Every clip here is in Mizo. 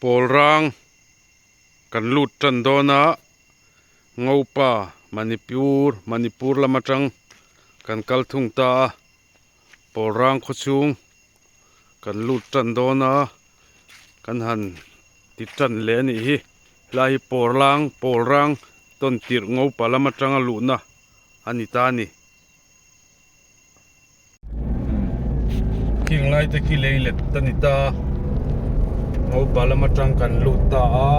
Pawl rang kan lut tan dawn a, Ngopa Manipur Manipur lam atang kan kal thung ta a, pawl rang khawchhung kan lut tan dawn a, kan han ti tan leh a nih hi, helai hi pawl rang pawl rang tawn tirh Ngopa lam atanga luhna a ni ta a ni. Khing lai te khi lei let a ni ta Ngopa lam atang kan lut ta a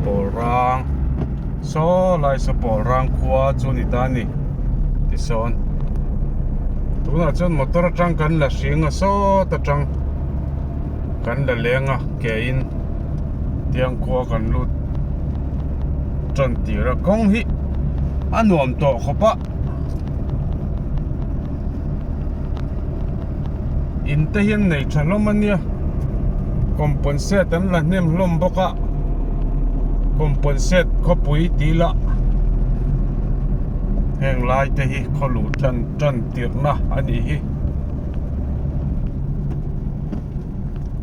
pawl rang saw lai saw pawl rang khua chu a ni ta a ni tisawn tunah chuan motor atang kan la hring a sawt atang kan la leng a ke in tiang khua kan lut tan tir a kawng hi a nuam tawh khawp a. In te hian nei tha hlawm a nia componsate an la hnem hlawm bawk a componsate khawpui tih lah heng lai te hi khaw luh tan tan tirhna a nih hi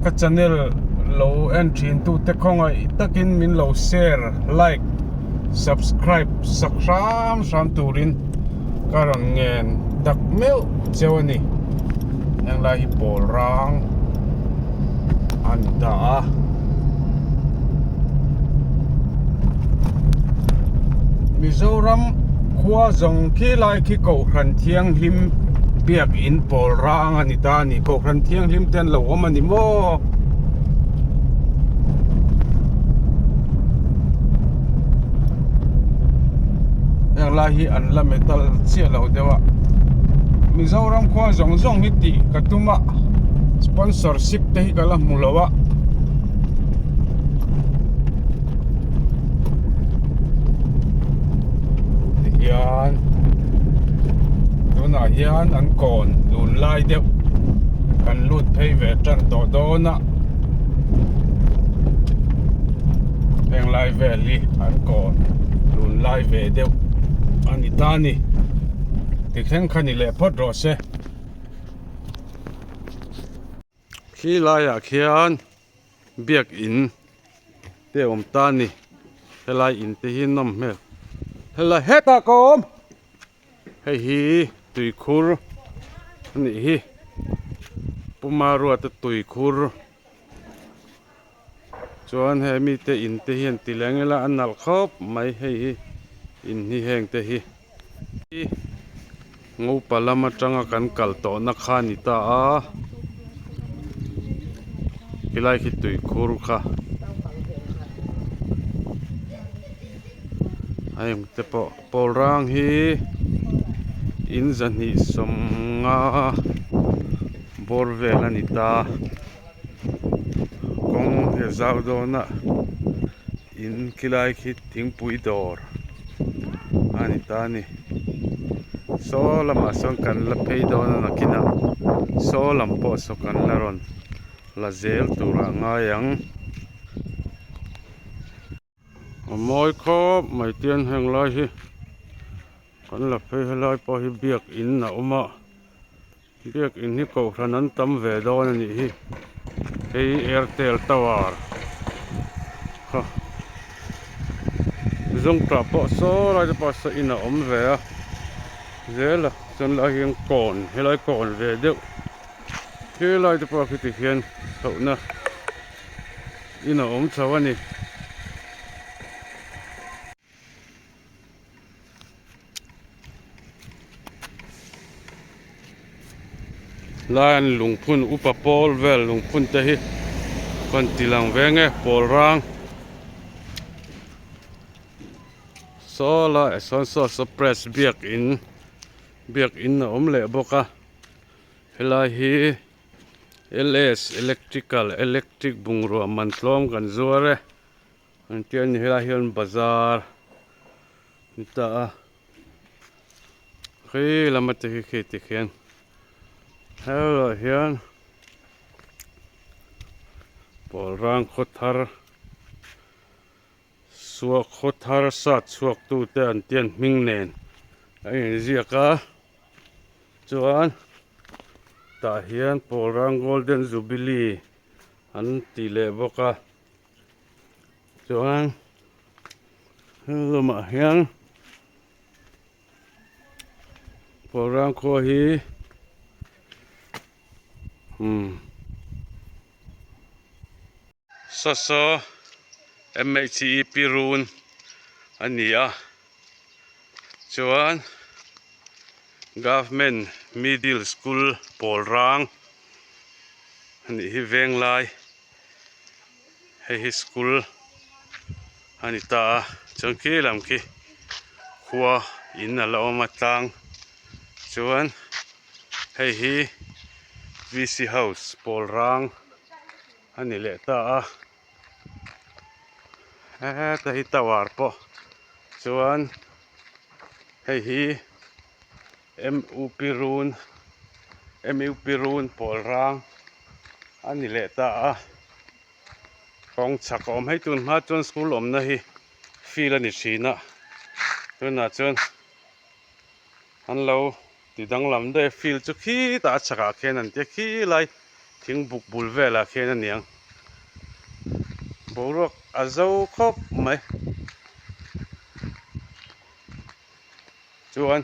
ka channel lo en thin tu te khawngaih takin min lo share like subscribe sak hram hram turin ka rawn ngen tak meuh cheu a ni heng lai hi pawl rang a ni ta a Mizoram khua zawng khi lai khi Kohhran Thianghlim biakin pawl rang a ni ta a ni Kohhran Thianghlim te an lo awm a ni maw. Heng lai hi an la metal chiah lo deuh a Mizoram khua zawng zawng hi tih ka tum a sponsorship te hi ka la hmu lo a tihian tunah hian an kawn lun lai deuh kan lut phei ve tan tawh dawn a. Heng lai vel hi an kawn lun lai ve deuh a ni ta a ni tithleng kha ni leh phawt rawh se khi laiah khian biakin te a awm ta a ni helai in te hi nawm hmel helai hetah ka awm. Hei hi tuikhur a nih hi Puma ruata tuikhur chuan he mite in te hian ti leng ila a nalh khawp mai hei hi in hi heng te hi Ngopa lam atanga kan kal tawhna kha a ni ta a helai khi tuikhur kha. A eng te pawh pawl rang hi in zahnih sawmnga bawr vel a ni ta kawng hi a zau dawn a in khilai khi thingpui dawr a ni ta a ni saw lamah sawn kan la phei dawn a nakinah saw lam pawh saw kan la rawn la zel turah a ngai ang. A mawi khawp mai tian heng lai hi kan la phei helai pawh hi biakin a awm a biakin hi kohhran an tam ve dawn a nih hi hei airtel tower kha zawngtah pawh saw lai te pawh saw in a awm ve a zel a chuan lai hian kawn helai kawn ve deuh helai te pawh khi ti hian chhohna. In a awm chho a ni. Lai an lungphun upa pawl vel lungphun te hi kan ti lang ve nge pawl rang saw lai sawn saw saw press biakin biakin a awm leh bawk a helai hi. Ls electrical electric bungrua man tlawm kan zuar e an tia ni helai hian bazar ni ta a khi lama te khi khi ti khian helaiah hian pawl rang khaw thar suak khaw thar sat chhuak tu te an tian hming nen a inziak a. Chuan tah hian Pawlrang Golden Jubilee An ti leh bawk a chuan lamah hian Pawlrang khua hi umm Saw M H E P run a ni a chuan government middle school Pawlrang a nih hi venglai hei hi school a ni ta a chuan khi lam khi khua in a la awm a tlang chuan hei hi V C house Pawlrang. A ni leh ta a heta hi tower pawh chuan hei hi M U P run M U P run pawl rang a ni leh ta a kawng chhak a awm hei tun hma chuan school awmna hi field a ni thin a tunah chuan an lo. Ti danglam daih a field chu khitah a chhakah khian an tia khilai thing buk bul velah khian a niang boruak a zo khawp mai chuan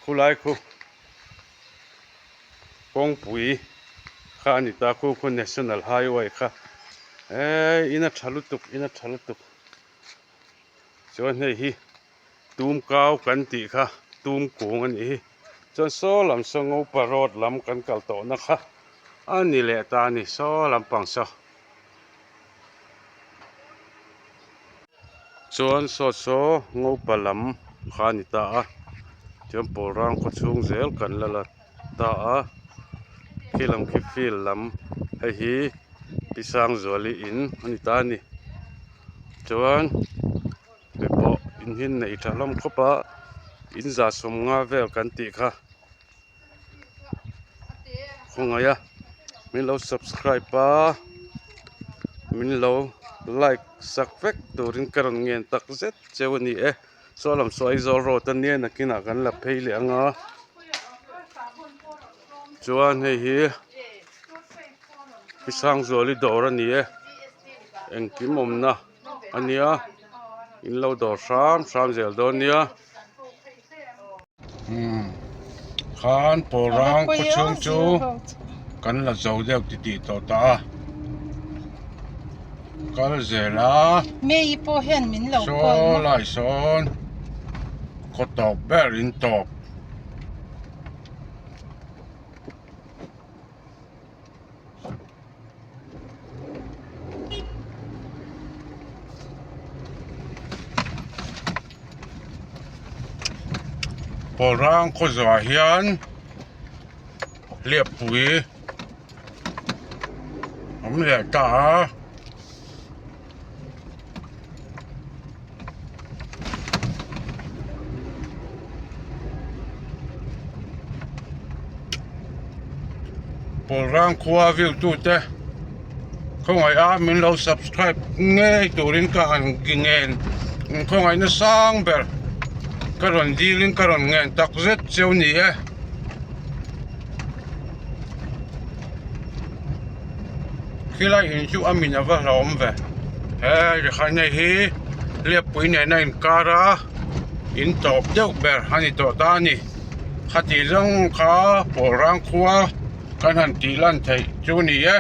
khulai khu kawngpui kha a ni ta khu khu national highway kha eee in a tha lutuk in a tha lutuk chuan hei hi. Tum kau kan tih kha tum kung a nih hi. Chuan saw lam saw Ngopa road lam kan kal tawhna kha a ni leh ta a ni saw lampang saw. Chuan saw saw Ngopa lam kha a ni ta a chuan Pawlrang khaw chhung zel kan la la ta a khi lam khi field lam hei hi Pi Sangzuali in a ni ta a ni chuan. Hei pawh in hi neih tha hlawm khawp a in za sawmnga vel kan tih kha khawngaih a min lo subscribe a min lo like sak vek turin ka rawn ngen tak zet cheu a ni e saw lam saw Aizawl road ania nakinah kan la phei leh ang a chuan hei hi Pi Sangzuali dawr a ni e engkim awmna. A nia in lo dawr hram hram zel dawn nia umm khan pawl rang khaw chhung chu kan la zo deuh ti tih tawh ta a kal zel a May pawh hian min lo call saw lai sawn khaw tawp ber in tawp. Pawlrang khaw zawhah hian hliappui awm leh ta a. Pawlrang khua view tute khawngaih a min lo subscribe ngei turin ka han ngen khawngaihna sang ber ka rawn dil in ka rawn ngen tak zet cheu ni e. Khilai in chu a min ava hlauhawm ve he rihai nei hi hliappui nena inkar a in tawp deuh ber a ni tawh ta a ni khati zawng kha Pawlrang khua kan han tih lan theih chu a ni e.